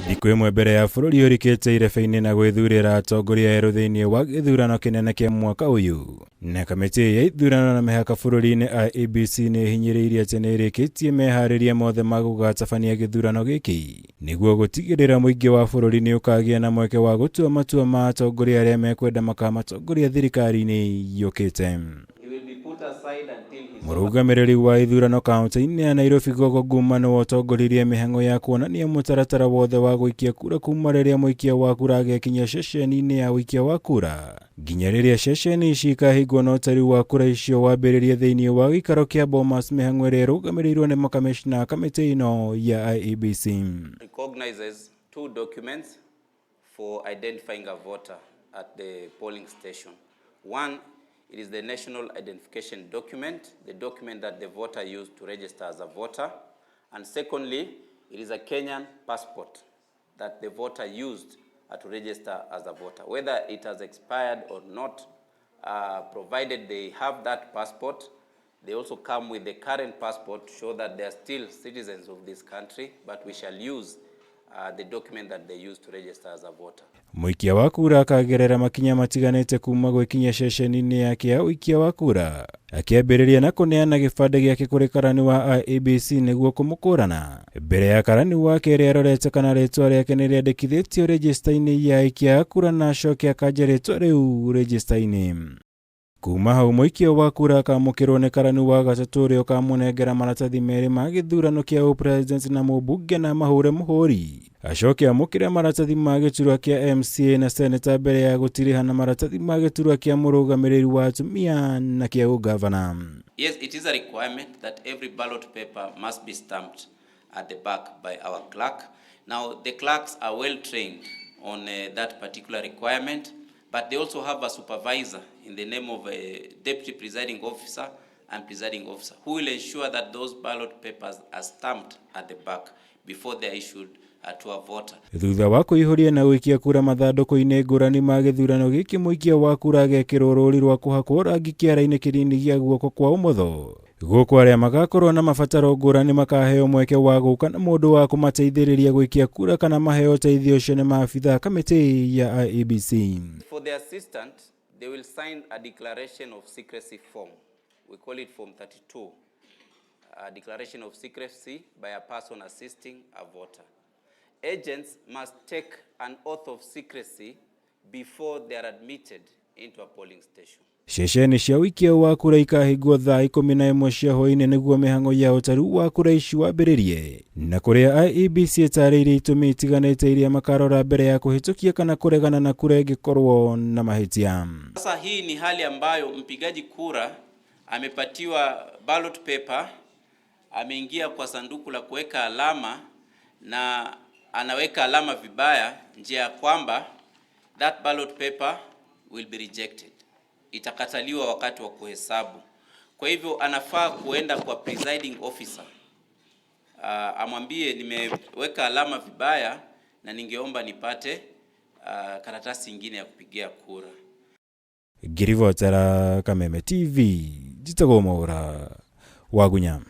Thikũ ĩmwe mbere ya bũrũri ũrikĩte irebe-inĩ na gwĩthurĩra atongoria erũ thĩinĩ wa gĩthurano kĩnene kĩa mwaka ũyũ. Na kamĩtĩ ya ithurano na mĩhaka bũrũri-inĩ IEBC nĩ ĩhinyĩrĩirie atĩ nĩ ĩrĩkĩtie meharĩria mothe ma gũgatabania gĩthurano gĩkĩ nĩguo gũtigĩrĩra mũingĩ wa bũrũri nĩ ũkagĩa na mweke wa gũtua matua ma atongoria arĩa mekwenda makamatongoria thirikari-inĩ yũkĩte. Mũrũgamĩrĩri wa ithurano kaunti-inĩ ya Nairobi Gogo Guma nĩwe ũtongoririe mĩhang'o ya kuonania mũtaratara wothe wa gũikia kura kuma rĩrĩa mũikia wa kura agekinyia ceceni-inĩ ya ũikia wa kura nginya rĩrĩa ceceni ici ikahingwo na ũtari wa kura icio wambĩrĩrie thĩinĩ wa gĩikaro kĩa Bomas, mĩhang'o ĩrĩa ĩrũgamĩrĩirwo nĩ makamishna a kamĩtĩ ĩno ya IEBC. Recognizes two documents for identifying a voter at the polling station. One, it is the national identification document, the document that the voter used to register as a voter. And secondly, it is a Kenyan passport that the voter used to register as a voter. Whether it has expired or not, provided they have that passport, they also come with the current passport to show that they are still citizens of this country, but we shall use the document that they use to register as a voter. Mũikia wa kura akagerera makinya matiganĩte kuma gwĩkinyia ceceni-inĩ yake ya ũikia wa kura, akĩambĩrĩria na kũneana gĩbandĩ gĩake kũrĩ karani wa IEBC nĩguo kũmũkũrana. Mbere ya karani wa kerĩ arorete kana rĩtwa rĩake nĩ rĩandĩkithĩtio rejista-inĩ ya aikia a kura na acoke akanja rĩtwa rĩu rejista-inĩ. Kuma hau mũikia wa kura akamũkĩrwo nĩ karani wa gatatũ ũrĩa ũkamũnengera maratathi merĩ ma gĩthurano kĩa ũpresident na mũmbunge na mahũre mũhũri, acoke amũkĩre maratathi ma gĩturwa kĩa MCA na seneta mbere ya gũtirĩha na maratathi ma gĩturwa kĩa mũrũgamĩrĩri wa atumia na kĩa ũgavana. Yes, it is a requirement that every ballot paper must be stamped at the back by our clerk. Now, the clerks are well trained on that particular requirement, but they also have a supervisor in the name of a deputy presiding officer and presiding officer who will ensure that those ballot papers are stamped at the back before they are issued to a voter. Thutha wa kũihũria na gũikia kura mathandũkũ-inĩ ngũrani ma gĩthurano gĩkĩ, mũikia wa kura agekĩrwo rũũri rwa kũhakwo rangi kĩara-inĩ kĩnini gĩa guoko kwa ũmotho. Gũkũ arĩa magakorwo na mabataro ngũrani makaheo mweke wa gũka na mũndũ wa kũmateithĩrĩria gũikia kura kana maheo ũteithio ũcio nĩ maabitha a kamĩtĩ ya IEBC. For the assistant, they will sign a declaration of secrecy form. We call it Form 32, a declaration of secrecy by a person assisting a voter. Agents must take an oath of secrecy before they are admitted into a polling station. Ceceni cia ũikia wa kura ikahingwo thaa 11 cia hwaĩ-inĩ nĩguo mĩhang'o ya ũtari wa kura ici wambĩrĩrie, na kũrĩa IEBC ĩtarĩirie itũmi itiganĩte iria makarora mbere ya kũhĩtũkia kana kũregana na kura ĩngĩkorwo na mahĩtia. Sasa hii ni hali ambayo mpigaji kura amepatiwa ballot paper, ameingia kwa sanduku la kuweka alama na anaweka alama vibaya, njia ya kwamba that ballot paper will be rejected, itakataliwa wakati wa kuhesabu. Kwa hivyo anafaa kuenda kwa presiding officer amwambie nimeweka alama vibaya na ningeomba nipate karatasi ingine ya kupigia kura. Ngĩribotera Kameme TV, njĩtagwo Mwaũra wa Gunya.